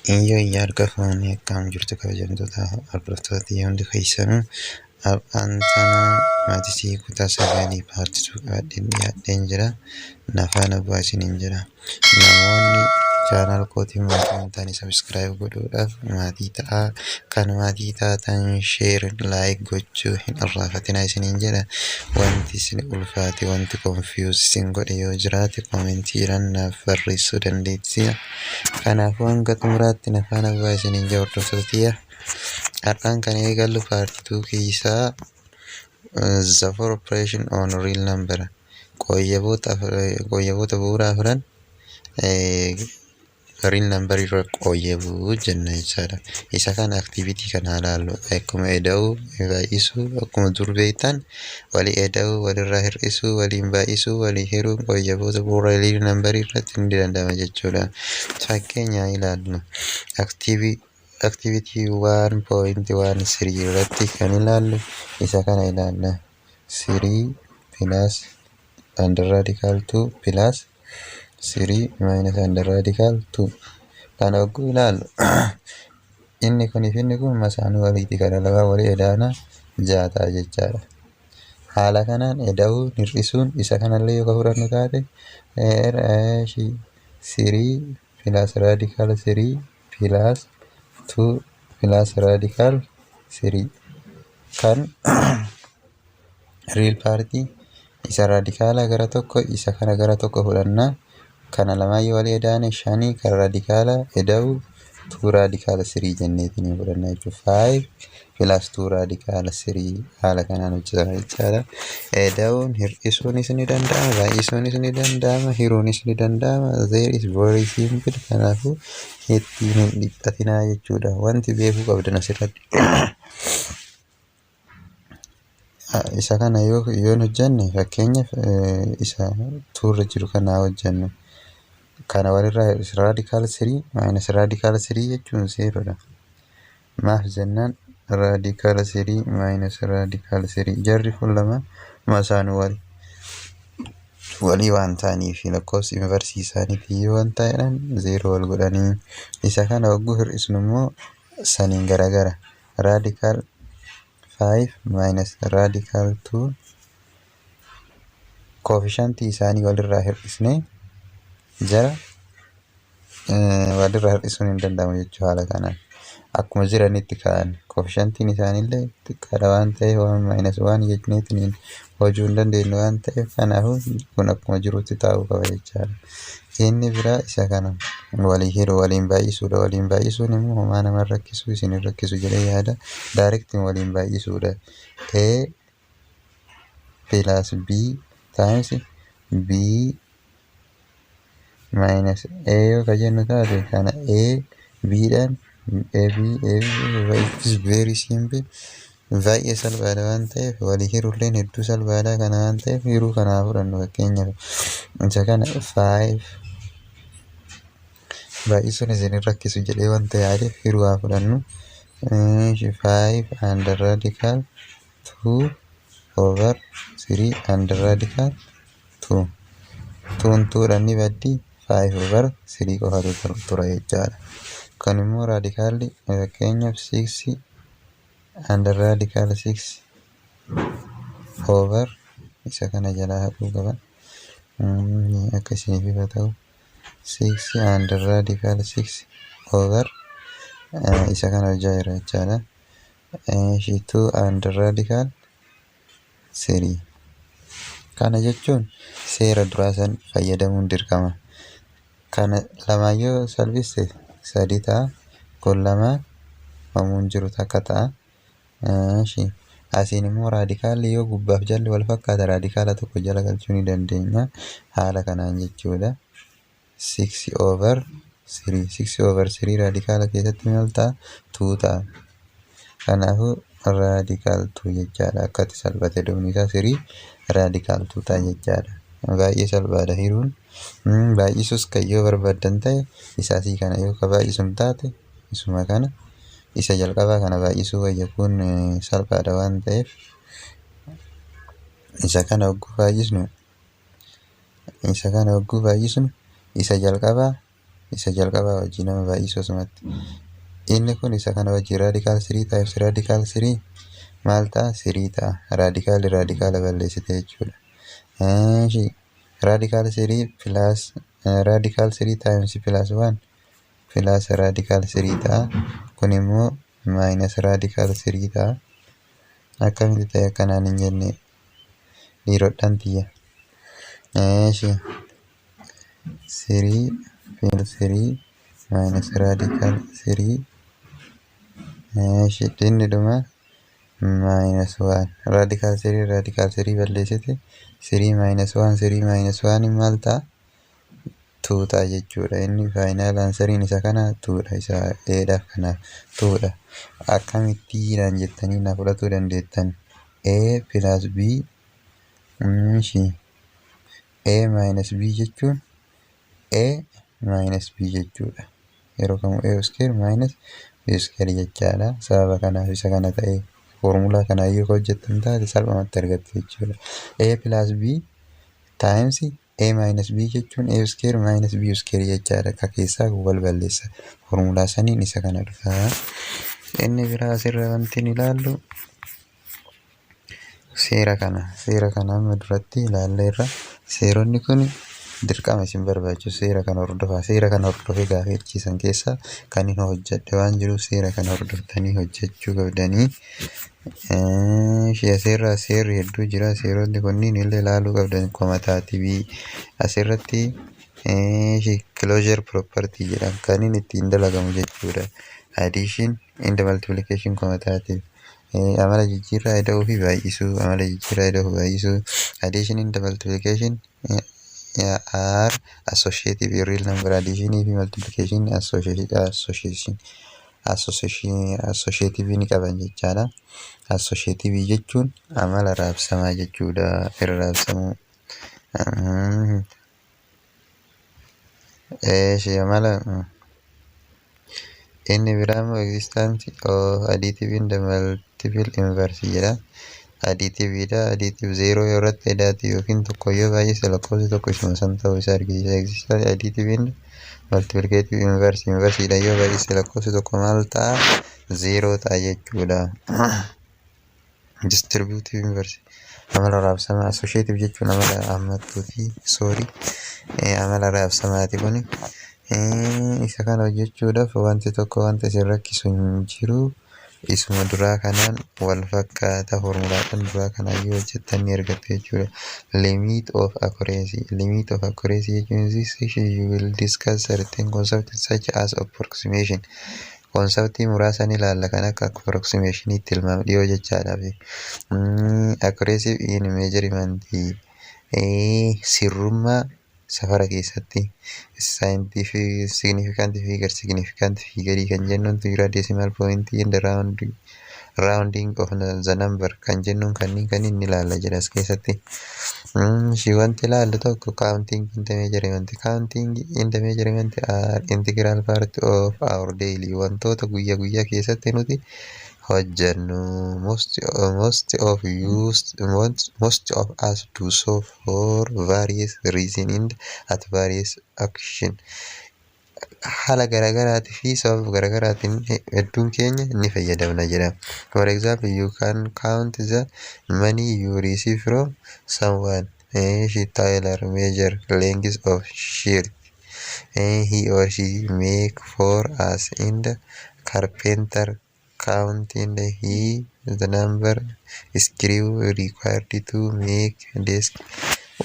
Iyyoo harka fuunee akkam jirtu, kabajamtoota hordoftoota hundi keessanuu? Har'aan tana maatisii kutaa sagalii part two qabadheen dhiyaadheen jira. Na faana bu'aa isiniin jira. Namoonni channel kootiin maatii hin taane subscribe godhuudhaaf maatii ta'aa. Kan maatii taatan share, like gochuu hin irraanfatinaa isiniin jedha. Wanti isin ulfaate, wanti confuse isin godhe yoo jiraate, commentiidhaan naaf barreessuu dandeessu. Kanaafuu hanga xumuraatti na faana bu'aa isiniin jedha, hordoftoota tiyya. Har'aan kan eegallu part two keessaa the four operation on real number, qooyyaboota bu'uuraa afran real number irra qooyyabuu jenna jechaadha. Isa kana activity kana haa ilaallu. Akkuma ida'uu, baay'isuu, akkuma dur beektan, walii ida'uu, walirraa hir'isuu, waliin baay'isuu, walii hiruu qooyyaboota bu'uura real number irratti ni danda'ama jechuudha. Fakkeenya ilaallu. Activity 1.13 irratti kan ilaallu isa kana ilaalla. 3 plus under radical 2 plus 3 minus under radical 2. Kana hogguu ilaallu, inni kunii fi inni kun masaanuu waliiti. Kana lamaan walii edaana ja'a ta'a jechaadha. Haala kanaan ida'uun hir'isuun isa kanallee yoo fudhannu taate, 3 plus radical 3 plus 2 plus radical 3 kan real partii isa radicala gara tokko, isa kana gara tokko fudhannaa, kana lamaan yoo walii edaane shanii, kan radicala ida'u 2 radical 3 jenneetiin fudhanna jechuudha. 5 plus 2 radical 3 haala kanaan hojjetama jechaadha. Ida'uun hir'isuunis ni danda'ama, baay'isuunis ni danda'ama, hiruunis ni danda'ama. There is very simple. Kanaafuu ittiin hin dhiphatinaa jechuudha. Wanti beekuu qabdan asirratti. Isa kana yoo yoon hojjenne, fakkeenyaaf isa tuurra jiru kana haa hojjennu. Kana walirraa radical 3 minus radical 3 jechuun zerodha. Maaf jennaan, radical 3 minus radical 3 jarri kun lama masaanuu walii waan ta'aniif, lakkoofsi inversii isaaniitii yoo waan ta'edhaan zero wal godhanii. Isa kana hogguu hir'isnu immoo saniin garagara. Radical 5 minus radical 2, coefficientii isaanii walirraa hir'isnee jara walirraa hir'isuun hin danda'amu jechuu. Haala kanaan akkuma jiranitti ka'an, coefficientiin isaaniillee xiqqaadha waan ta'eef, waan minus waan jenneetiin hojuu hin dandeenyu waan ta'eef, kanaafuu kun akkuma jirutti taa'uu qaba jechaadha. Inni biraa isa kana walii hiruu, waliin baay'isuudha. Waliin baay'isuun immoo homaa nama rakkisu, isin hin rakkisu jedhee yaada. Directiin waliin baay'isuudha. A plus B times B minus A yoo ka jennu taate, kana A B dhaan A B A B, it is very simple. Baay'ee salphaadha waan ta'eef, walii hiruulleen hedduu salphaadha. Kana waan ta'eef hiruu kanaa fudhannu. Fakkeenyaaf isa kana 5, baay'isuun isin hin rakkisu jedhee wanta yaadeef hiruu haa fudhannu. 5 under radical 2 over 3 under radical 2, tuun tuudhaan ni baddi, 5 over 3 qofatu tura jechaadha. Kun immoo radicalli fakkeenyaaf 6 under radical 6 over, isa kana jalaa haquu qaba akka isiniif ifa ta'u, 6 under radical 6 over isa kana hojjaa jira jechaadha. 2 under radical 3. Kana jechuun seera duraa san fayyadamuun dirqama. Kana lamaan yoo salphiste sadi ta'a. Kun lamaan homuun jiru takka ta'a. Asiin immoo radicalli yoo gubbaaf jalli wal fakkaata, radicala tokko jala galchuu ni dandeenya. Haala kanaan jechuudha. 6 over 3, 6 over 3 radicala keessatti maal ta'a? 2 ta'a. Kanaafuu radical 2 jechaadha. Akkatti salphate, dhumni isaa 3 radical 2 ta'a jechaadha. Baay'ee salphaadha hiruun. Baay'isuus kan yoo barbaaddan ta'e, isa asii kana yoo ka baay'isuun taate, isuma kana isa jalqabaa kana baay'isuu wayya. Kun salphaadha waan ta'eef, isa kana hogguu baay'isnu, isa kana hogguu baay'isnu, isa jalqabaa Isa jalqabaa wajjin nama baay'isuu asumatti. Inni kun isa kana wajjin radical 3 times radical 3 maal ta'a? 3 ta'a. Radicalli radicala balleessite jechuudha. Radical 3 plus radical 3 times plus 1 plus radical 3 ta'a. Kun immoo minus radical 3 ta'a. Akkamitti ta'e akkanaan hin jenne, dhiirodhaan tiyya. 3 plus 3 minus radical 3, inni dhuma minus 1. Radical 3 radical 3 balleessite. 3 minus 1, 3 minus 1 maal ta'a? 2 ta'a jechuudha. Inni final answeriin isa kana 2dha. Isa eedhaaf kanaaf 2dha. Akkamittiidhaan jettanii na fudhatuu dandeettan. A plus B, A minus B jechuun A minus B jechuudha. Yeroo kamuu A square minus B square jechaadha. Sababa kanaaf isa kana ta'e foormulaa kana yoo hojjettan taate salphumatti argattu jechuudha. A plus B times A minus B jechuun A square minus B square jechaadha. Ka keessaa wal balleessa. Foormulaa saniin isa kana dhufa. Inni biraa asirra wanti ilaallu seera kana. Seera kana amma duratti ilaalleerra. Seeronni kun dirqama isin barbaachisu, seera kana hordofaa. Seera kana hordofee gaafa hir'isan keessaa kan inni hojjedhe waan jiruuf seera kana hordoftanii hojjechuu qabdanii. Asirra seerri hedduu jira. Seeronni kunniin illee ilaaluu qabdan. Commutative asirratti closure property jedhama kan inni ittiin dalagamu jechuudha. Addition and multiplication commutative, amala jijjiirraa ida'uu fi baay'isuu, amala jijjiirraa ida'uu fi baay'isuu. Addition and multiplication are associative real number. Addition fi multiplication associative ni qaban jechaadha. Associative jechuun amala raabsamaa jechuudha. Irra raabsamuu. Amala inni biraa immoo existence of additive and multiple inverse jedha. Additiveidha. Additive zeeroo yoo irratti edaate yookiin tokko yoo baay'ise lakkoofsi tokko isuma san ta'uu isaa argisiisa. Existence additive and multiplicative inverse, inversiidha yoo baay'ise lakkoofsi tokko maal ta'a? Zeeroo ta'a jechuudha. Distributive inverse, amala raabsamaa. Associative jechuun amala hammattuuti, sorry, amala raabsamaati kuni. Isa kana hojjechuudhaaf wanti tokko wanta isin rakkisu hin jiru. Isuma duraa kanaan wal fakkaata, foormulaadhaan duraa kanaan yoo hojjettan ni argattu jechuudha. Limit of accuracy. Limit of accuracy jechuun, this section you will discuss certain concepts such as approximation. Conceptii muraasa ni ilaalla kan akka approximation, tilmaama dhiyoo jechaadhaaf. Accuracy in measurement, sirrummaa safara keessatti, scientific significant figure, significant figure kan jennuun jira, decimal point and rounding of the number kan jennuun kanneen ni ilaalla jedha as keessatti. Wanti ilaallu tokko counting and measurement. Counting and measurement are integral part of our daily, wantoota guyyaa guyyaa keessatti nuti hojjennu. Most of us do so for various reasons and at various action. Haala garaagaraatii fi sababa garaagaraatiin hedduun keenya ni fayyadamna jedha. For example, you can count the money you receive from someone. She tailor measure length of shirt he or she make for us, and the carpenter counting he the number screw required to make desk.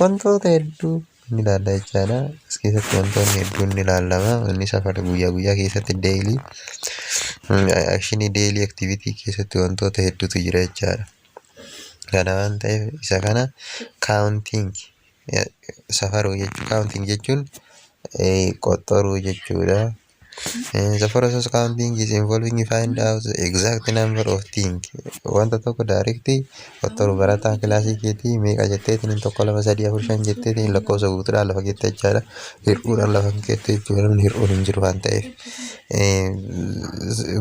Wantoota hedduu ni ilaalla jechaadha. As keessatti wantoonni hedduun ni ilaalama. Inni safara guyyaa guyyaa keessatti, daily actionii, daily activity keessatti wantoota hedduutu jira jechaadha. Kana waan ta'eef isa kana counting, safaruu jechuudha. Counting jechuun qoxxoruu jechuudha. The process counting is involving find out the exact number of things. Wanta tokko direct qoxxoruu, barataa kilaasii keetii meeqa jetteetiin tokko, lama, sadii, afur, shan jetteetiin lakkoofsa guutuudhaan lafa keette jechaadha. Hir'uudhaan lafa keette jechuudha, namni hir'uun hin jiru waan ta'eef.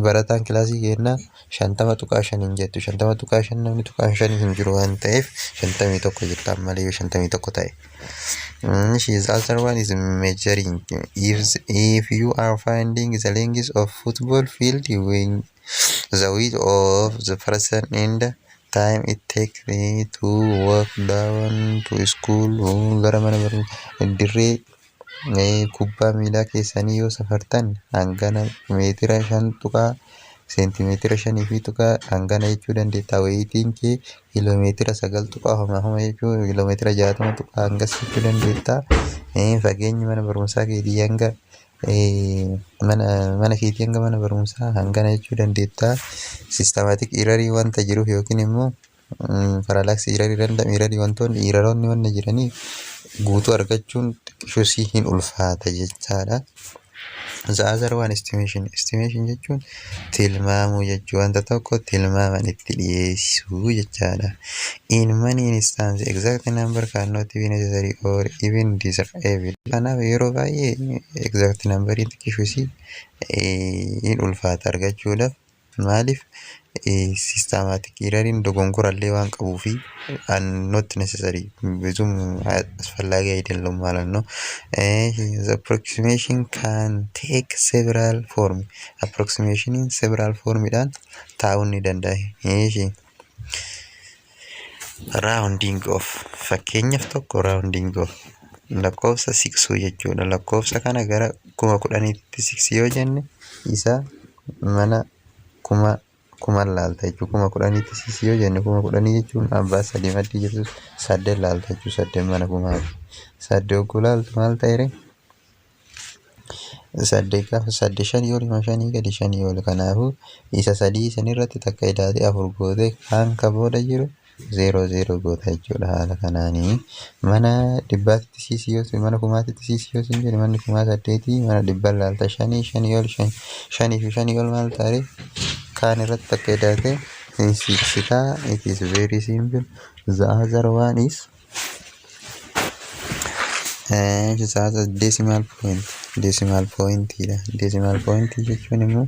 Barataan kilaasii keenyaa 50.5 hin jettu. 50.5 namni tuqaan shanii hin jiru waan ta'eef 51 jettaan malee yoo 51 ta'e. The other one is measuring. If you are finding the length of football field when the width of the person and the time it takes to walk down to school, gara mana barumsaa dirree kubbaa miilaa keessanii yoo safartan, hangana meetira 5 tuqaa seentimeetira shanii fi tuqaa hangana jechuu dandeetta. Wayitiin kee kiiloomeetira 9 tuqaa homa homa jechuu, kiiloomeetira 60 tuqaa hangas jechuu dandeetta. Fageenyi mana barumsaa keetii hanga mana keetii hanga mana barumsaa hangana jechuu dandeetta. Systematic errorii wanta jiruuf yookiin immoo parallax errorii, random errorii, wantoonni erroroonni wanna jiranii guutuu argachuun xiqqishuu hin ulfaata jechaadha. The other one, estimation. Estimation jechuun tilmaamuu jechuu, wanta tokko tilmaaman itti dhiyeessuu jechaadha. In many instances, exact number cannot be necessary or even desirable. Kanaaf yeroo baay'ee exact numberiin xiqqishuusii hin ulfaata argachuudhaaf. Maaliif? Systematic erroriin dogongorallee waan qabuufi not necessary, ብዙም አስፈላጊ አይደለም ማለት ነው። The approximation can take several form. Approximation several formidhaan taa'uu ni danda'a. Rounding off, fakkeenyaaf tokko, rounding off lakkoofsa siqsuu jechuudha. Lakkoofsa kana gara 10,000tti siqsi yoo jenne, isa mana kuma kuman laalta jechuudha. 10,000tti siqsi yoo jenne, 10,000 jechuun abbaa sadii maddii jirtu saddeet laalta jechuudha. Saddeet mana kumaati. Saddeet hogguu laaltu maal ta'e? Saddeet gaafa saddeet shanii ol shanii gadi shanii ol. Kanaafuu isa sadii sanirratti takka idaatee afur gootee kaan ka booda jiru zeeroo zeeroo goota jechuudha haala kanaanii. Mana dhibbaatti siisi yoo, mana kumaatitti siisi yoo sin jedhe, manni kumaa saddeetii, mana dhibbaan laalta, shanii shanii ol, shanii fi shanii ol maal ta'e? Kaan irratti takka idaatee siqsitaa. It is very simple. The other one is decimal point. Decimal point dha. Decimal point jechuun immoo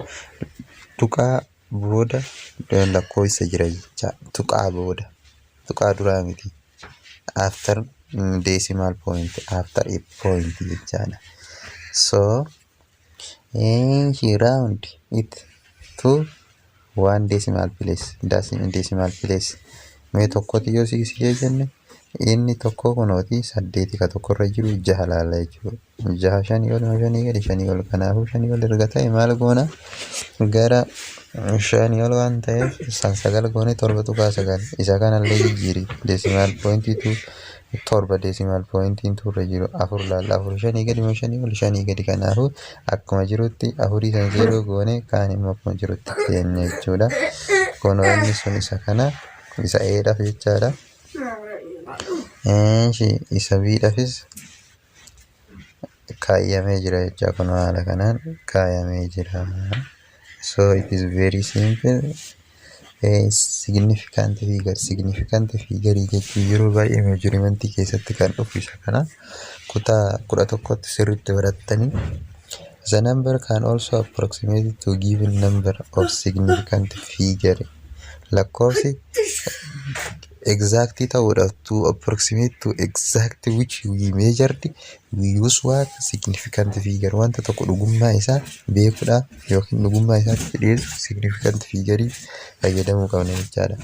tuqaa booda lakkoofsa jira jecha, tuqaa booda, tuqaa duraa miti, after decimal point, after a point jechaadha. So he round it to one decimal place. Decimal place mee tokkotti yoo siqsee jenne, inni tokko kunooti saddeeti, ka tokkorra jiru jaha laalla jechuudha. Jaha shanii ol, shanii gadi shanii ol. Kanaafuu shanii ol erga ta'e maal goona? Gara shanii ol waan ta'eef san sagal goone, 7.9. Isa kanallee jijjiiri decimal pointiitu torba, decimal pointiin turre jiru afur laalla. Afur shanii gadi moo shanii ol? Shanii gadi. Kanaafuu akkuma jirutti afurii san zeeroo goone, kaan immoo akkuma jirutti keenya jechuudha. Kunoo inni sun isa kana, isa eedhaaf jechaadha. Isa biidhaafis kaayyamee jira jecha, kun haala kanaan kaayamee jira. So it is very simple. Significant figure. Significant figure jechuun yeroo baay'ee measurementii keessatti kan dhufu isa kana kutaa 11tti sirriitti barattanii. The number can also approximate to given number of significant figure. Lakkoofsi exact ta'uudhaaf, to approximate to exact which we measured, we use what? Significant figure. Wanta tokko dhugummaa isaa beekuudhaaf yookiin dhugummaa isaatti dhiyeessuuf significant figure fayyadamuu qabna jechaadha.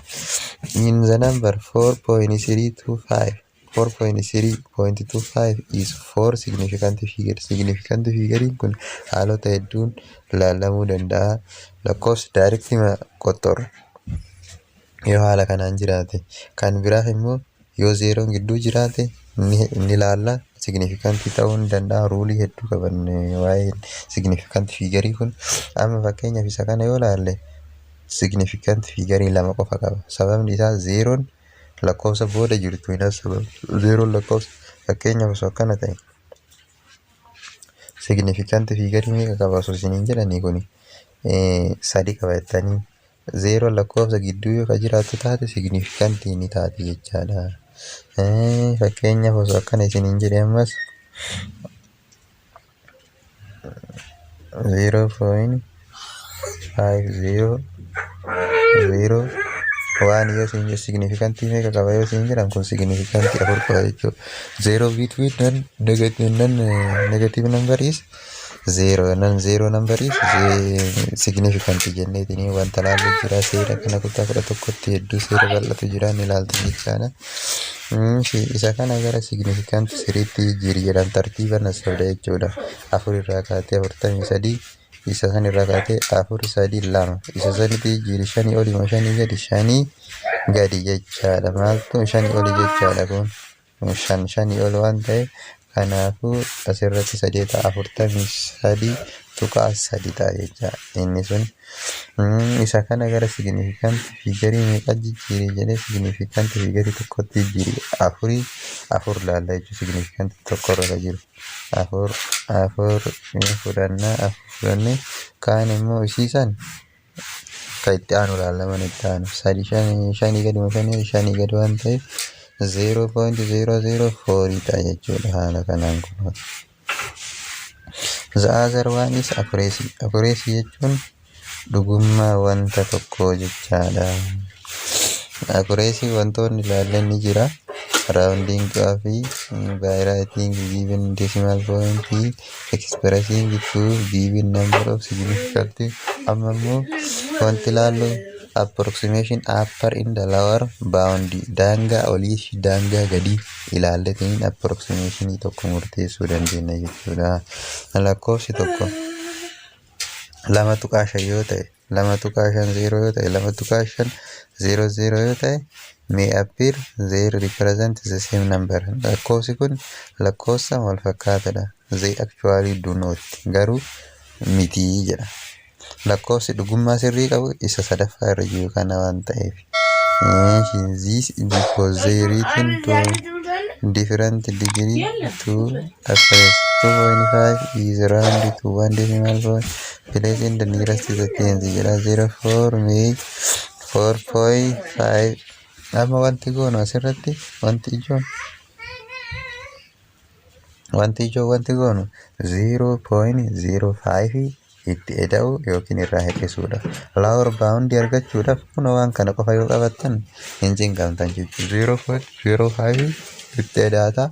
In the number 4.325, 4.3.25 is four significant figure. Significant figure kun haalota hedduun ilaalamuu danda'a. Lakkoofsi direct qoxxorra yoo haala kanaan jiraate, kan biraaf immoo yoo zeeroon gidduu jiraate ni ilaalla, significant ta'uu ni danda'a. Ruleii hedduu qaban waa'ee significant figure kun. Amma fakkeenyaaf isa kana yoo ilaalle, significant figure lama qofa qaba. Sababni isaa zeeroon lakkoofsa booda jirtu hin sababtu. Zeeroon lakkoofsa, fakkeenyaaf osoo akkana ta'e, significant figure meeqa qaba osoo isiniin jedhanii, kuni sadi qaba jettanii, zeeroon lakkoofsa gidduu yoo ka jiraattu taate significant ni taati jechaadha. Fakkeenyaaf osoo akkana isiniin jedhe, ammas 0.500 Waan yoo siin jedhu significantii meeqa qaba yoo siin jedhan, kun significantii afur qaba jechuudha. Zero between non negative, non negative number is zero, non zero number is significant jenneetini wanta laallu jira. Seera kana kutaa 11tti hedduu seera bal'atu jira, ni ilaaltan jechaadha. Isa kana gara significant threetti jijjiiri jedhan, tartiiba nasabda jechuudha. Afur irraa kaatee 43, isa san irraa kaatee afur, sadii, lama isa sanitti jijjiiri. Shanii oli moo shanii gadi? Shanii gadi jechaadha. Maaltu shanii oli jechaadha? Kun shan shanii ol waan ta'eef, kanaafuu asirratti sadii ta'a, 43.3 ta'a jecha inni sun. Isa kana gara significant figureii meeqa jijjiiri jedhee, significant figureii tokkotti jijjiiri. Afurii afur laalla jechuudha. Significant tokkorra jiru afur, afur fudhannaa. Afur fudhannee kaan immoo isiisan kan itti aanu laalla. Itti aanu sadi shanii gadi moo shanii? Shanii gadi waan ta'eef 0.004 ta'a jechuudha haala kanaan kun. The other one is accuracy. Accuracy jechuun dhugummaa wanta tokkoo jechaadha. Accuracy wantoonni ilaallan ni jira. Rounding fi by writing given decimal point, expressing to given number of significant. Amma immoo wanti ilaallu approximation upper and the lower bound, daangaa olii fi daangaa gadii ilaalletiin approximationii tokko murteessuu dandeenya jechuudha. Lakkoofsi tokko 2.5 yoo ta'e, 2.50 yoo ta'e, 2.500 yoo ta'e, may appear they represent the same number. Lakkoofsi kun lakkoofsa wal fakkaataadha. They actually do not, garuu mitii jedha. Lakkoofsi dhugummaa sirrii qabu isa sadaffaa irra jiru kana waan ta'eef. This because they written to different degree to accuracy. 2.5 is round to one decimal point place in the nearest the tens jedha. 04 may 4.5. Amma wanti goonu asirratti wanti ijoon wanti goonu 0.05 itti eda'u yookiin irraa hir'isuudha. Lower bound argachuudhaaf kun waan kana qofa yoo qabattan hin cinqamtan jechuudha. 0.05 itti edaata,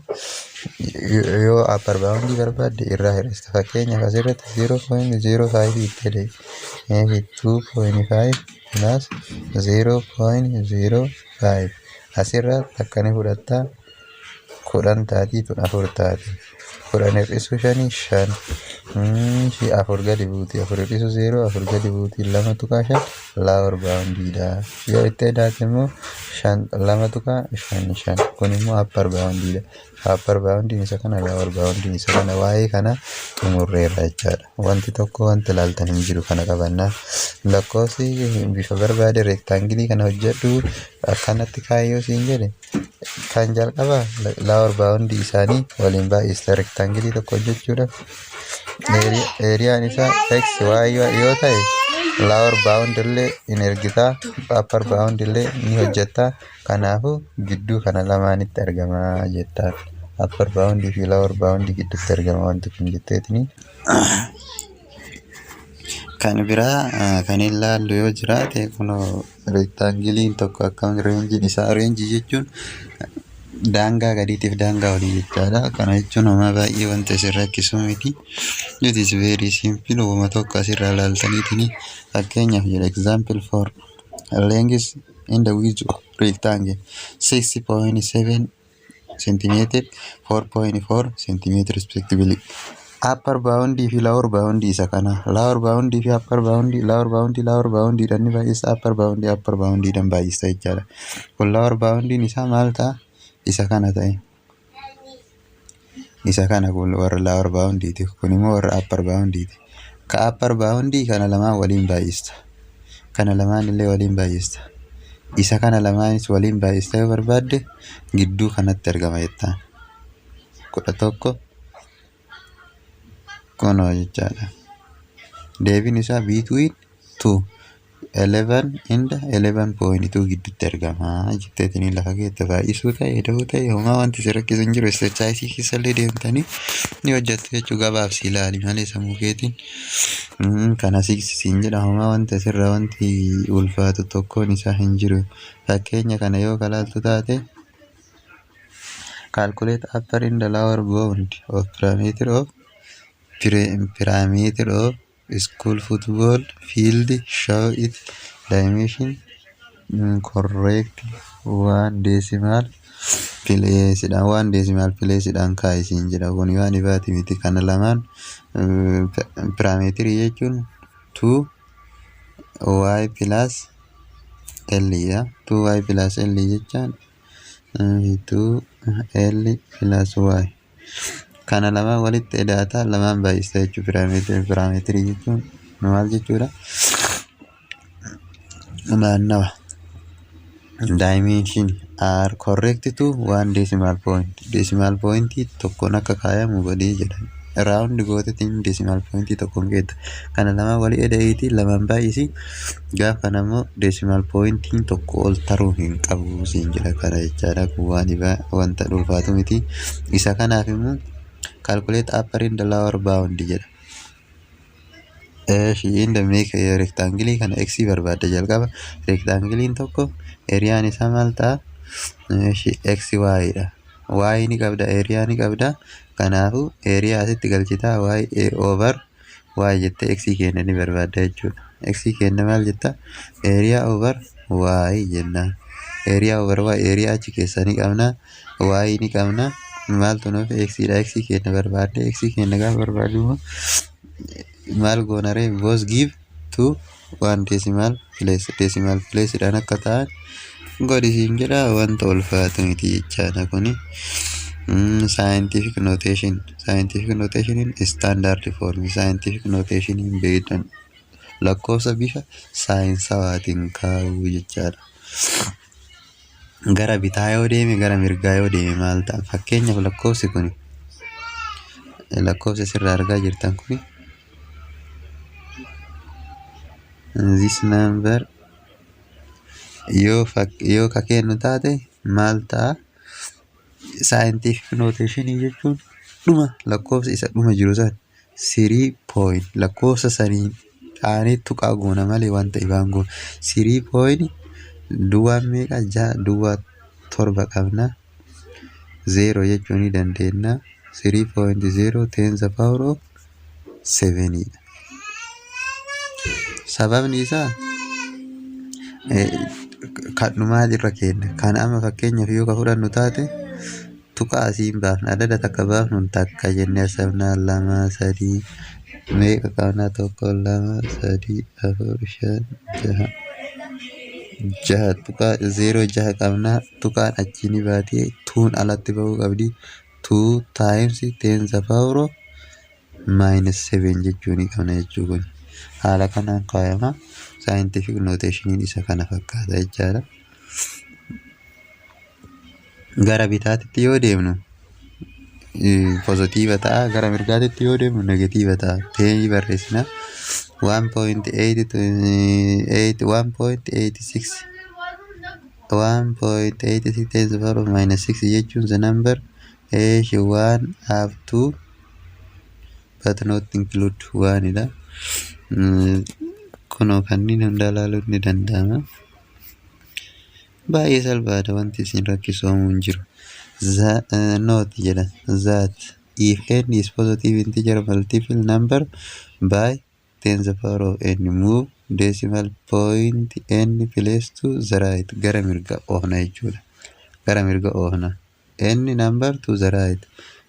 yoo upper bound barbaadde irraa hir'ista. Fakkeenyaaf asirratti 0.05 itti eda'e, 2.5 plus 0.05, asirra takka ni fudhattaa, 10 taatii, tun afur taati. 10 hir'isuu shanii shan, afur gadi buuti. Afur hir'isuu zeeroo afur gadi buuti. 2.5 lower boundiidha. Yoo itti edaate immoo shan, 2.55, kun immoo upper boundiidha. Upper boundiin isa kana, lower boundiin isa kana. Waa'ee kana xumurreerra jechaadha. Wanti tokko wanti ilaaltan hin jiru kana qabannaa. Lakkoofsi bifa barbaade rectangleii kana hojjedhu akkanatti kaayyoo siin jedhe, kan jalqabaa lower boundii isaanii waliin baay'ista. Rectangleii tokko hojjechuudhaaf areaan isaa x y yoo ta'e, lower bound illee in ergitaa, upper bound illee ni hojjettaa. Kanaafuu gidduu kana lamaanitti argama jettaan. Upper bound fi lower bound gidduutti argama wanti kun jetteetini. Kan biraa kan ilaallu yoo jiraate, kunoo rectangleiin tokko akkam rangeiin isaa, rangeii jechuun daangaa gadiitiif daangaa olii jechaadha. Kana jechuun homaa baay'ee wanta isin rakkisu miti. It is very simple. Wama tokko asirraa ilaaltaniitini fakkeenyaaf jedha, example for length in the width of rectangle 6.7 centimeter, 4.4 centimeter respectively. Upper bound fi lower bound isa kana. Lower bound fi upper bound, lower bound, lower bound dhaan ni baay'isa, upper bound, upper bound dhaan baay'isa jechaadha. Kun lower bound isaa maal ta'a? Isa kana ta'e. Isa kana, kun warra lower boundiiti. Kun immoo warra upper boundiiti. Ka upper bound kana lamaan waliin baay'ista. Kana lamaan illee waliin baay'ista. Isa kana lamaanis waliin baay'ista yoo barbaadde, gidduu kanatti argama jettaan. 11 kunoo jechaadha. Deebiin isaa between two. 11 and 11.2 gidduutti argama jetteetiin lafa keetta. Baay'isuu ta'e, ida'uu ta'e, homaa wanti si rakkisu hin jiru. Exercise keessallee deemtanii ni hojjettu jechuu. Gabaabsi ilaali malee sammuu keetiin kana siin jedha. Homaa wanti asirraa wanti ulfaatu tokkoon isaa hin jiru. Fakkeenya kana yoo kalaaltu taate, calculate upper and the lower bound of perimeter of school football field, show it dimension correct one decimal place dhaan, one decimal place dhaan kaayisiin jedha. Kun waan ifaati miti. Kana lamaan perimeter jechuun 2 y plus l dha. 2 y plus l jechaan 2 l plus y kana lamaan walitti edaata, lamaan baay'ista jechuu. Perimeter jechuun maal jechuudha? Naannawa. Dimension are correct to one decimal point, decimal point tokkoon akka kaayamu godhii jedha. Round gootetiin decimal point tokkoon keetta. Kana lamaan walii eda'iitii lamaan baay'isi. Gaaf kana immoo decimal pointiin tokko ol taruu hin qabu siin jedha. Kana jechaadha. Kun waan ifaa, wanta ulfaatu miti. Isa kanaaf immoo calculate upper and lower bound jedha. Eeshi, make rectangle kana x barbaadda jalqaba. Rectangleiin tokko areaan isaa maal ta'a? Eeshi, x y dha. Y ni qabda, area ni qabda. Kanaafuu area asitti galchitaa, y over y jettee x kenna ni barbaadda jechuudha. X kenna maal jetta? Area over y jenna. Area over y, area achi keessaa ni qabna, y ni qabna. Maaltu nuuf x dha. X kenna barbaadde. X kenna gaafa barbaaddu immoo maal goona ree? Both give to one decimal place, decimal place dhaan akka ta'an godhisiin jedha. Wanta ulfaatu miti jechaadha kuni. Scientific notation, scientific notation standard form, scientific notation beektan lakkoofsa bifa saayinsawaatiin kaa'uu jechaadha. Gara bitaa yoo deeme, gara mirgaa yoo deeme maal ta'a? Fakkeenyaaf lakkoofsi kun, lakkoofsa asirraa argaa jirtan kun, this number yoo ka kennu taate maal ta'a? Scientific notation jechuun dhuma lakkoofsa isa dhuma jiru san three point lakkoofsa sanii aanee tuqaa goona malee wanta ifaan goona. Three point duwwaan meeqa? Jaha duwwaa torba qabna. Zero jechuu ni dandeenya. 3.0 10 the power of sevenidha. Sababni isaa kan dhumaa irra kenna. Kan amma fakkeenyaaf yoo ka fudhannu taate, tuqaa asiin baafna. Adada takka baafnu takka jennee asabnaa, lama, sadii, meeqa qabna? Tokko, lama, sadii, afur, shan, jaha. 6.06 qabna. Tuqaan achii ni baatee tuun alatti bahuu qabdi. Two times 10 the power of minus seven jechuu ni qabna jechuu. Kun haala kanaan kaayama. Scientific notationiin isa kana fakkaata jechaadha. Gara bitaatitti yoo deemnu positive ta'a, gara mirgaatitti yoo deemnu negative ta'a. Tenii barreessina. 1.8, 1.86, 1.86 10 the power of minus 6 jechuun the number is 1 up to but not include 1 dha. Kunoo kanneen hunda ilaaluun ni danda'ama. Baay'ee salphaadha, wanti isin rakkisu hin jiru. Note jedha, that if n is positive integer, multiple number by 10 the power of n, move decimal point n place to the right. Gara mirga oofna jechuudha. Gara mirga oofna. N number to the right.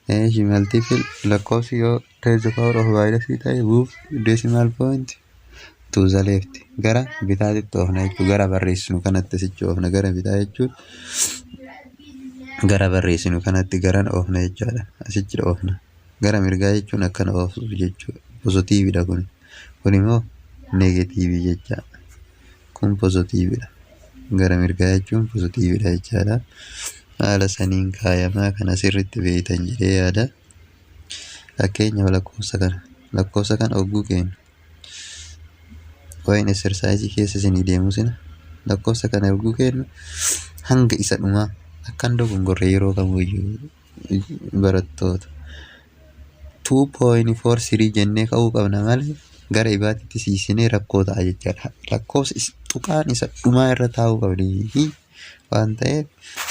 Eeshi, multiple lakkoofsi yoo 10 the power of minus ta'e, move decimal point to the left. Gara bitaatitti oofna jechuudha. Gara barreessinu kanatti sichi oofna. Gara bitaa jechuun gara barreessinu kanatti garan oofna jechaadha. Asichi oofna. Gara mirgaa jechuun akkana ooftu jechuudha. Positivedha kun. Kun immoo negative jecha. Kun positivedha. Gara mirgaa jechuun positivedha jechaadha. Haala saniin kaayamaa. Kana sirriitti beektan jedhee yaada. Fakkeenyaaf lakkoofsa kana hogguu kennu Waa'een exercise keessa isinii deemu sina lakkoofsa kana erguu kennu hanga isa dhumaa akkan dogongorre yeroo kamuyyuu barattoota. 2.43 jennee ka'uu qabna malee gara ibaatitti siisinee rakkoo ta'a jechaadha. Lakkoofsa tuqaan isa dhumaa irra taa'uu qabdi waan ta'eef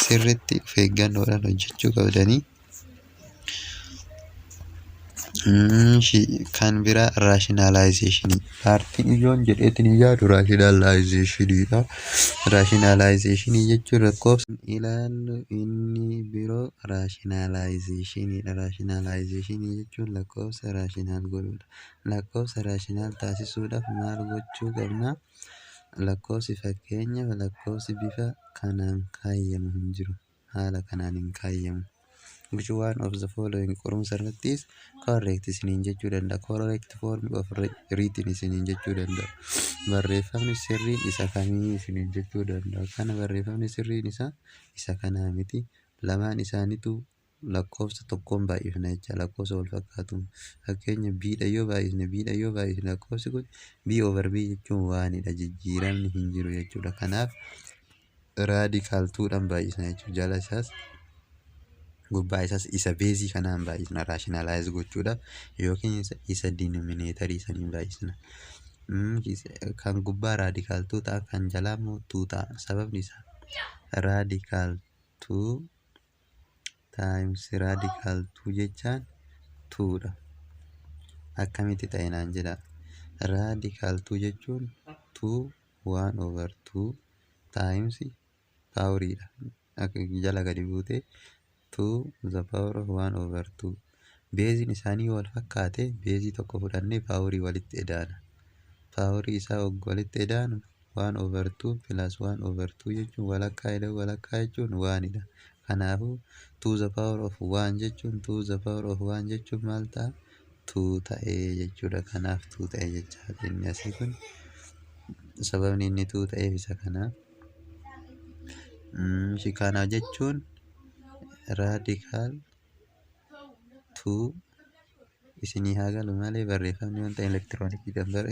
sirriitti of eeggannoodhaan hojjechuu qabdanii. Kan biraa rationalizationii. Partiin ijoon jedheetiin yaadu rationalizationiidha. Rationalizationii jechuun lakkoofsa ilaallu inni biroo rationalizationiidha. Rationalizationii jechuun lakkoofsa rational godhuudha. Lakkoofsa rational taasisuudhaaf maal gochuu qabna? Lakkoofsi, fakkeenyaaf, lakkoofsi bifa kanaan kaayyamu hin jiru. Haala kanaan hin kaayyamu. "Which one of the following" qorumsa irrattis "correct" isiniin jechuu danda'a. "Correct form of written" isiniin jechuu danda'a. Barreeffamni sirriin isa kamii isiniin jechuu danda'a. Kana barreeffamni sirriin isaa isa kanaa miti. Lamaan isaaniitu lakkoofsa tokkoon baay'ifna jecha, lakkoofsa wal fakkaatuun. Fakkeenya, b dha yoo baay'isne, b dha yoo baay'isne, lakkoofsi kun b over b jechuun oneidha, jijjiiramni hin jiru jechuudha. Kanaaf radical twodhaan baay'isna jechuudha. Jala isaas gubbaa isaas isa baseii kanaan baay'isna rationalize gochuudhaaf, yookiin isa denominatorii saniin baay'isna. Kan gubbaa radical two ta'a, kan jalaa immoo two ta'a. Sababni isaa radical two times radical two jechaan twodha. Akkamitti ta'e naan jedhaa. Radical two jechuun two one over two times poweriidha. Jala gadi buutee two the power of one over two. Baseiin isaanii wal fakkaate, baseii tokko fudhannee powerii walitti edaana. Powerii isaa walitti edaanu, one over two plus one over two jechuun, walakkaa ida'uu walakkaa jechuun oneidha. Kanaafuu two the power of one jechuun, two the power of one jechuun maal ta'a? Two ta'ee jechuudha. Kanaaf two ta'e jechaadha inni asii kun. Sababni inni two ta'eef isa kana. Kana jechuun radical two isinii haa galu malee, barreeffamni wanta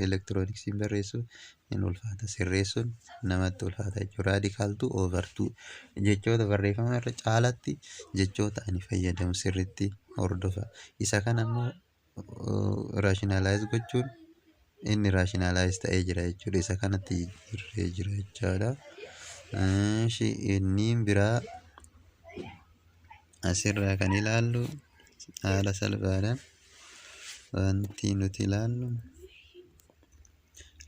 elektirooniksiin barreessu hin ulfaata, sirreessuun namatti ulfaata jechuudha. Radical two over two jechoota barreeffama irra caalatti jechoota ani fayyadamu sirriitti hordofa. Isa kana immoo rationalize gochuun inni rationalize ta'ee jira jechuudha. Isa kanatti jijjiirree jira jechaadha. Inni biraa asirraa kan ilaallu, haala salphaadhaan wanti nuti ilaallu,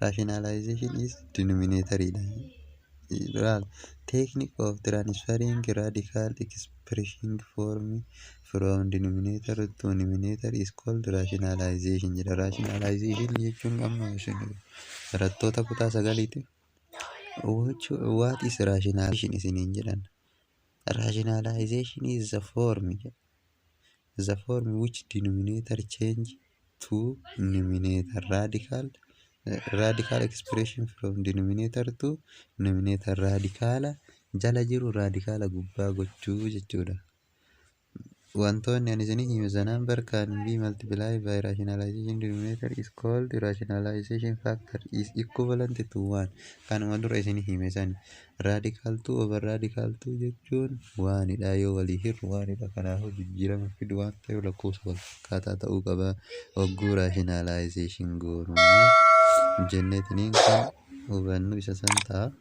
rationalization is denominator dha. Technique of transferring radical expression form from denominator to numerator is called rationalization jedha. Rationalization jechuun amma isin barattoota kutaa sagaliiti. "What is rationalization?" isiniin jedhan. Rationalization is the form which denominator change to numerator, radical expression from denominator to numerator, radicala jala jiru radicala gubbaa gochuu jechuudha. Wantoonni ani isinii hime, the number can be multiplied by rationalization denominator is called rationalization factor is equivalent to 1. Kanuma dura isinii hime sani, radical 2 over radical 2 jechuun oneidha, yoo walii hirru oneidha. Kanaafuu jijjiirama fidu waan ta'eef lakkoofsa wal fakkaataa ta'uu qaba hogguu rationalization goonu jenneetiniin kan hubannu isa san ta'a.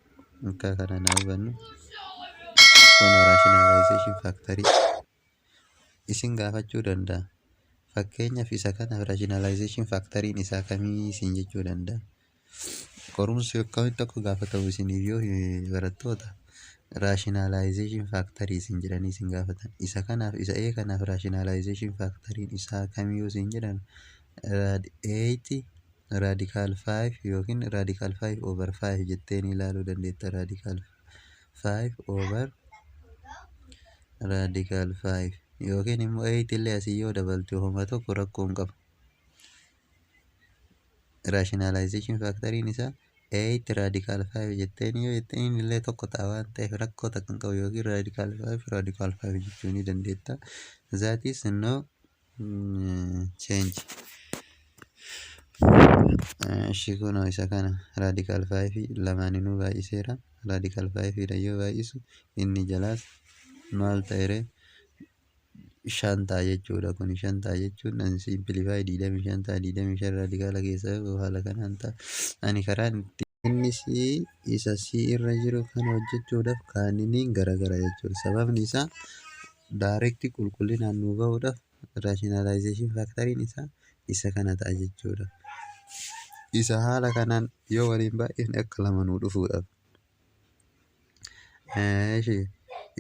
Akka kana naa hubannu. Kun rationalization factorii isin gaafachuu danda'a. Fakkeenyaaf, isa kana rationalization factoriin isaa kamii isin jechuu danda'a. Qorumsi akkamitti akka gaafatamu isiniif yoo barattoota, rationalization factorii isin jedhanii isin gaafatan. Isa kanaaf, isa ee kanaaf rationalization factoriin isaa kamii yoo isin jedhan, 8 radical 5 yookiin radical 5 over 5 jetteen ilaaluu dandeetta. Radical 5 over radical 5 yookiin immoo 8 illee asii yoo dabalte homa tokko rakkoo hin qabu. Rationalization factoriin isaa 8 radical 5 jetteen yoo jetteen illee tokko ta'a waan ta'eef rakkoo takka hin qabu, yookiin radical 5 radical 5 jechuu ni dandeetta. That is no change. Ishii kunoo isa kana radical five lamaaninuu baay'iseera. Radical fiveiidha yoo baay'isu inni jalaas maal ta'ere? Shan ta'a jechuudha. Kun shan ta'a jechuun simplify 25 ta'a. 25 radicala keessa haala kanaan ta'a. Ani karaan inni isa C irra jiru kana hojjechuudhaaf kaaniniin garagara jechuudha. Sababni isaa direct qulqullinaan nuu bahuudhaaf rationalization factoriin isaa isa kana ta'a jechuudha. Isa haala kanaan yoo waliin baay'ifne akka lama nuu dhufuudhaaf.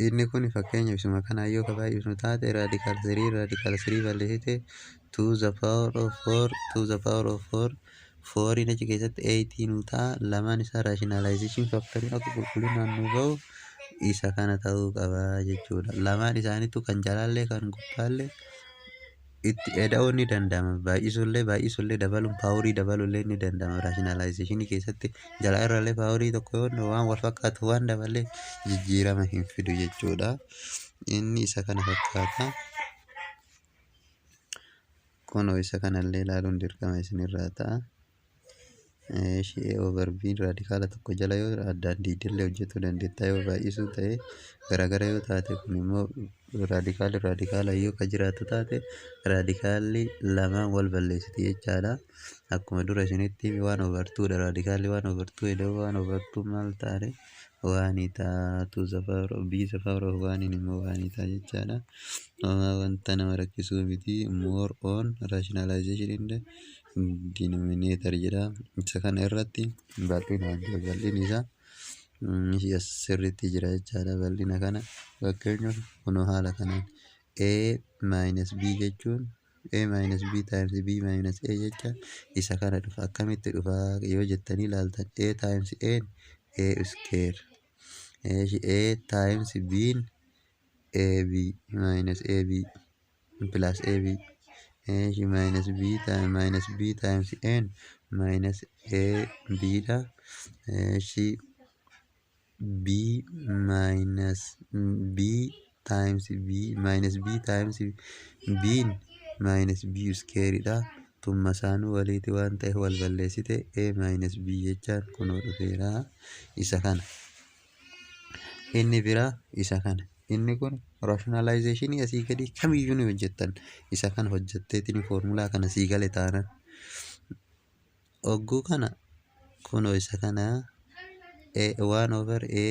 Inni kun fakkeenyaaf isuma kanaan yoo ka baay'ifnu taate, radical three radical three balleessite, two the power of four, two the power of four, fouriin achi keessatti eight nuu ta'a. Lamaan isaa rationalization factoriin akka qulqullinaan nuu bahu isa kana ta'uu qaba jechuudha. Lamaan isaaniitu kan jalaallee kan gubbaallee itti eda'uun ni danda'ama. Baay'isuullee dabaluun, powerii dabaluullee ni danda'ama. Rationalizationii keessatti jala irrallee powerii tokko yoo waan wal fakkaatu waan daballee jijjiirama hin fidu jechuudha. Inni isa kana fakkaata. Kunoo isa kanallee ilaaluun dirqama isinirraa ta'a. A over B radicala tokko jala yoo addaan diidillee hojjechuu dandeetta. Yoo baay'isuu ta'e garagara yoo taate, kun immoo radicalli radicala yoo ka jiraatu taate, radicalli lamaan wal balleessiti jechaadha. Akkuma dura isinitti one over twodha. Radicalli one over two eda'uu one over two maal ta'are? One ta'a. Two the power of b the power of oneiin immoo one ta'a jechaadha. Wanta nama rakkisuu miti. More on rationalization in the denominator jedha. Isa kana irratti bal'inaan bal'inni isaa sirriitti jira jechaadha. Bal'ina kana fakkeenyaaf kunoo haala kanaan a minus b jechuun a minus b times b minus a jecha isa kana dhufa. Akkamitti dhufa yoo jettanii ilaaltan, a times a, a square, a times b, ab minus ab plus ab, minus b minus b times n minus a b dha. B minus b times b minus b times b minus b square dha. Tumma isaanuu waliiti waan ta'eef wal balleessite, a minus b jechaan kunoo dhufeera isa kana. Inni biraa isa kana. Inni kun rationalizationii asii gadii kamiyyuu ni hojjettan. Isa kana hojjetteetiin foormulaa kana sii gale taanaan. Ogguu kana kunoo isa kana one over a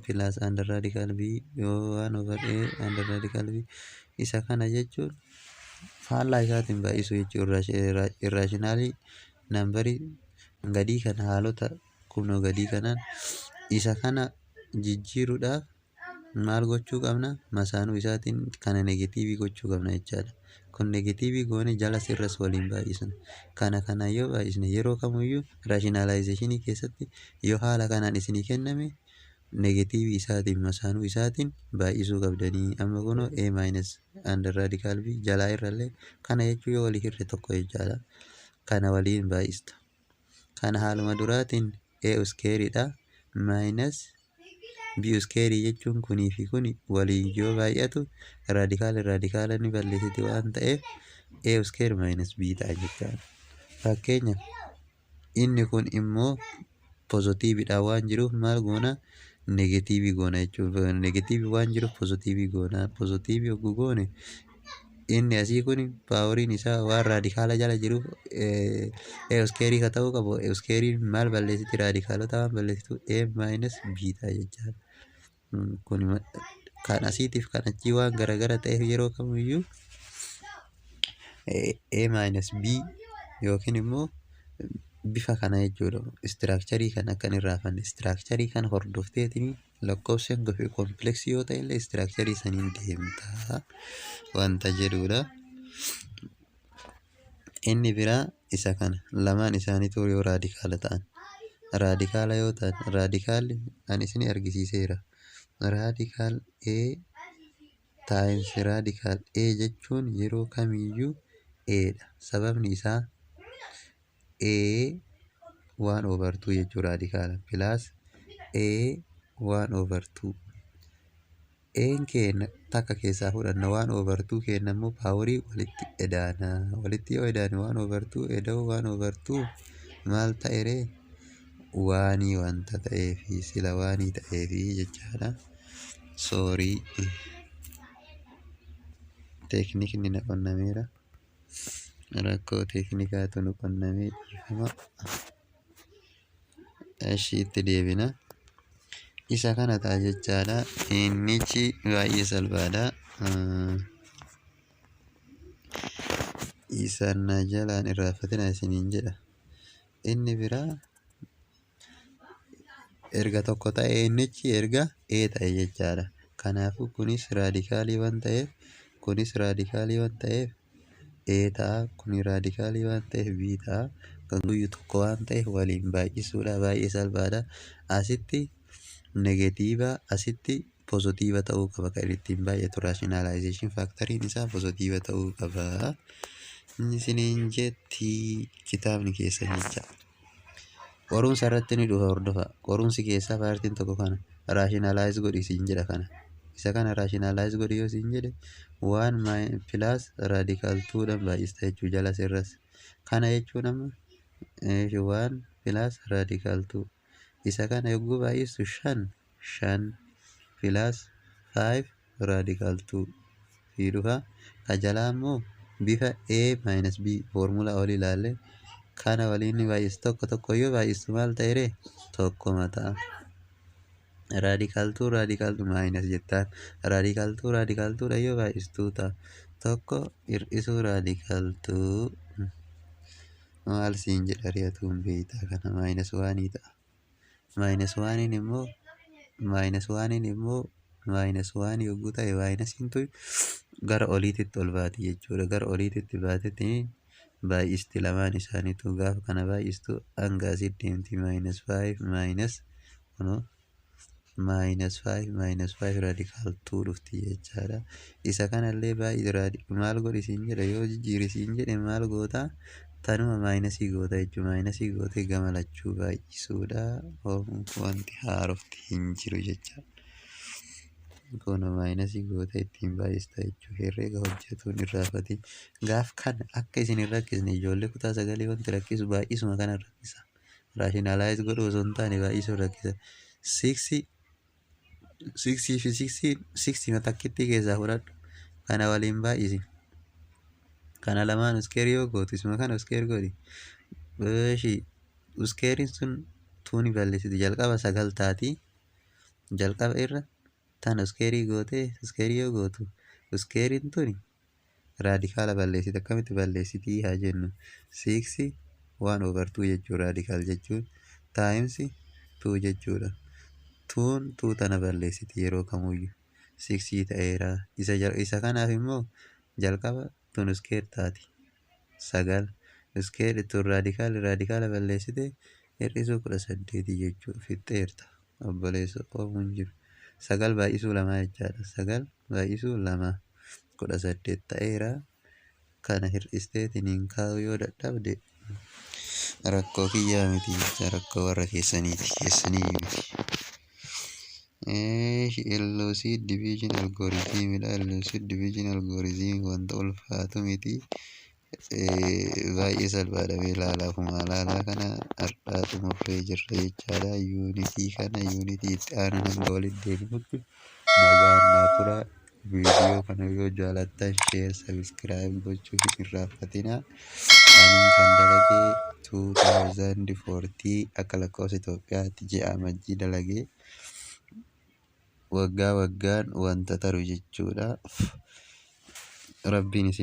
plus under radical b, one over a under radical b, isa kana jechuun faallaa isaatiin baay'isuu jechuudha. Irrationalii numberii gadii kana haalota kunoo gadii kanaan isa kana jijjiiruudhaaf maal gochuu qabna? Masaanuu isaatiin kana negativeii gochuu qabna jechaadha. Kun negativeii goone jalas irras waliin baay'isna. Kana kanaan yoo baay'isne, yeroo kamiyyuu rationalizationii keessatti yoo haala kanaan isinii kenname, negativeii isaatiin masaanuu isaatiin baay'isuu qabdanii. Amma kunoo a minus under radical b jalaa irrallee kana jechuu yoo walii hirre tokko jechaadha. Kana waliin baay'ista. Kana haaluma duraatiin a squareidha minus b square jechuun kunii fi kuni waliin yoo baay'atu radicala radicala ni balleessiti waan ta'eef a square minus b ta'a jechaadha. Fakkeenyaaf inni kun immoo positiveidha waan jiruuf maal goona? Negativeii goona jechuudha. Negativeii waan jiruuf positiveii goona. Positiveii yogguu goone, inni asii kun poweriin isaa waan radicala jala jiruuf a squareii ka ta'uu qabu. A squareiin maal balleessiti? Radicalota waan balleessitu a minus b ta'a jechaadha. Kun kan asiitiif kan achii waan garagara ta'eef yeroo kamiyyuu a minus b yookiin immoo bifa kana jechuudha. Structureii kana akkan hin raafanne, structureii kana hordofteetiin lakkoofsi hanga fi complexii yoo ta'e illee structureii saniin deemtaa wanta jedhudha. Inni biraa isa kana. Lamaan isaaniitu yoo radicala ta'an, radicala yoo ta'an, radicalli ani isin argisiiseera. Radical A times radical A jechuun yeroo kamiyyuu A dha. Sababni isaa A one over two jechuu radicala plus A one over two. Een keenya takka keessaa fudhanna, one over two keenya immoo powerii walitti edaana. Walitti yoo edaane, one over two eda'uu one over two maal ta'eree? Oneii wanta ta'eefi, sila oneii ta'eefi jechaadha. Sorry, teeknikni na qonnameera. Rakkoo teeknikaatu nu qonnamee, dhiifama. Eshi, itti deebina. Isa kana ta'a jechaadha. Innichi baay'ee salphaadha. Isa na jalaan irraanfatina isiniin jedha. Inni biraa erga tokko ta'e, innichi erga e ta'e jechaadha. Kanaafuu kunis radicalii waan ta'eef, kunis radicalii waan ta'eef e ta'a. Kuni radicalii waan ta'eef b ta'a. Kan guyyu tokko waan ta'eef waliin baay'isuudha, baay'ee salphaadha. Asitti negative, asitti positive ta'uu qaba. Kan ittiin baay'atu rationalization factoriin isaa positive ta'uu qaba. Inni isiniin jetti kitaabni keessan jecha. Qorumsa irratti ni dhufa, hordofa. Qorumsi keessaa partiin tokko kana rationalize godhi siin jedha kana. Isa kana rationalize godhi yoo siin jedhe, one plus radical twodhaan baay'ista jechuu jala sirras. Kana jechuun amma one plus radical two isa kana yogguu baay'istu, shan shan plus five radical two fi dhufa. Ka jalaa immoo bifa a minus b formula olii ilaalle kana waliin ni baay'istu. Tokko tokko yoo baay'istu maal ta'e? Tokkoma ta'a. Radical two radical two minus jettaan, radical two radical twodha yoo baay'istuu ta'a. Tokko hir'isuu radical two maal siin jedha ri'atuun beektaa, kana minus oneii ta'a. Minus oneiin immoo, minus oneiin immoo minus oneii yogguu ta'e, minusiin tun gara oliititti ol baati jechuudha. Gara oliititti baatetti baay'isti lamaan isaaniitu. Gaafa kana baay'istu hanga asitti deemti, minus five minus, kunoo minus five minus five radical two dhufti jechaadha. Isa kanallee baay'ee maal godhi siin jedha, yoo jijjiiri siin jedhe maal gootaa? Tanuma minusii goota jechuudha. Minusii gootee gama lachuu baay'isuudha. Wanti haarofti hin jiru jecha. Kun minusii gootee ittiin baay'ista jechuudha. Herreega hojjetuun irraafatiin. Gaaf kana akka isin hin rakkisne, ijoollee kutaa sagalii wanti rakkisu baay'isuma kana rakkisa. Rationalize godhuu osoo hin taane baay'isuu rakkisa. Sixii sixii fi sixii sixii takkittii keessaa fudhadhu. Kana waliin baay'isi. Kana lamaan square yoo gootu, isuma kana square godhi. Eeshi, squareiin sun tuuni balleessiti, jalqaba sagal taati. Jalqaba irra tana squareii gootee, squareii yoo gootu squareiin tuni radicala balleessiti. Akkamitti balleessitii haa jennu, six one over two jechuudha. Radical jechuun times two jechuudha. Twon two tana balleessiti yeroo kamuyyuu, sixii ta'eera. Isa kanaaf immoo jalqaba tun square taati, sagal square tun radicala radicala balleessite, hir'isuu 18 jechuudha. Fixxeerta obboleessa, oomuun jiru sagal baay'isuu lamaa jechaadha. Sagal baay'isuu lama 18 ta'eera. Kana hir'isteetiin kaa'uu yoo dadhabde rakkoo kiyyaa miti jecha, rakkoo warra keessaniiti, keessanii miti. Lucid division algorithmidha. Lucid division algorithm wanta ulfaatu miti. Baay'ee salphaadha. Mee ilaalaa, ofuma ilaalaa. Kana har'aa xumurree jirra jechaadha. Unitii kana unitii itti aanu hanga walitti deebinutti nagaan naa tura. Viidiyoo kana yoo jaalattan share, subscribe gochuu hin irraanfatinaa. Ani kan dalagee 2014 akka lakkoofsa Itoophiyaatti ji'a Amajjii dalagee, waggaa waggaan wanta taru jechuudha. Rabbiin isin